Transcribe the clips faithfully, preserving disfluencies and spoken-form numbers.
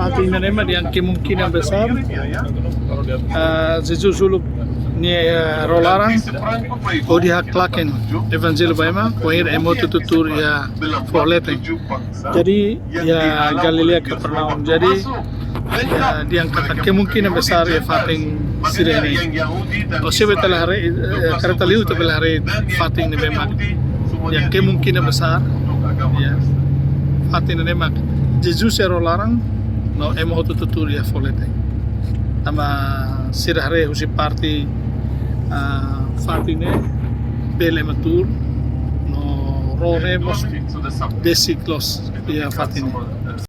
Fatin ne'e mak dehan kemungkinan besar, ah, Jesus uluk nia, eh, ró laran hodi haklaken evanjellu ba ema, wainhira ema hotu tuur iha foho leten. Jadi, iha Galilea, Kapernaum. Jadi, iha, dehan katak kemungkinan besar iha fatin sira-ne'e. Ou se bele haree, eh, kareta liu ita bele haree fatin ne'ebé mak, iha, kemungkinan besar, iha, fatin ne'ebé mak Jesus ró laran no ema hotu tuur iha foho leten. Tanba sira haree husi parte, ah, fatin ne'e bele ema tuur no ró ne'e mós besik loos iha fatin ne'e.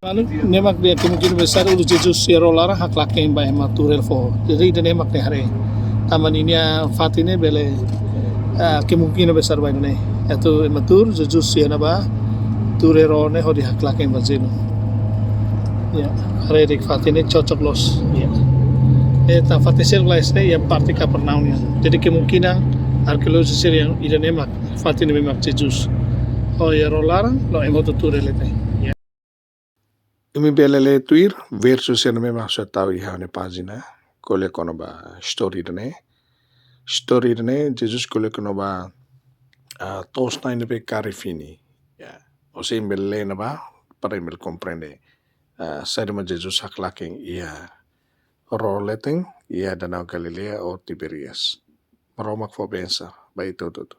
Maluk, ne'e mak dehan kemungkinan besar uluk Jesus ró laran haklaken ba ema tuur hela foho. Jadi ida-ne'e mak nia haree. Tanba ninia fatin ne'e bele, ah, kemungkinan besar ba ida-ne'e. Atu ema tuur, Jesus iha ne'ebá, tuur ró ne'e hodi haklaken evanjellu. Ya, haree de'it fatin ne'e cocok loos. Ya. Eh, tan fatin seluk lais ne'e iha parte Kapernaum nian. Jadi kemungkinan arkeolojis sira dehan ida-ne'e mak fatin ne'ebé mak Jesus. Ró iha ró laran, no ema hotu tuur iha leten. Ya. Imi bele lee tuir versu sira-ne'ebé mak ha'u sei tau iha ha'u-nia pájina, ko'alia kona-ba istória ida-ne'e. Istória ida-ne'e, Jesus ko'alia kona-ba, ah, to'os-na'in ne'ebé kaer fini. Ya. Ou seja, imi bele lee ne'ebá, para imi bele komprende, ah, saida mak Jesus haklaken iha ró leten, iha Danau Galilea ou Tiberias. Maromak fó bensa ba ita hotu-hotu.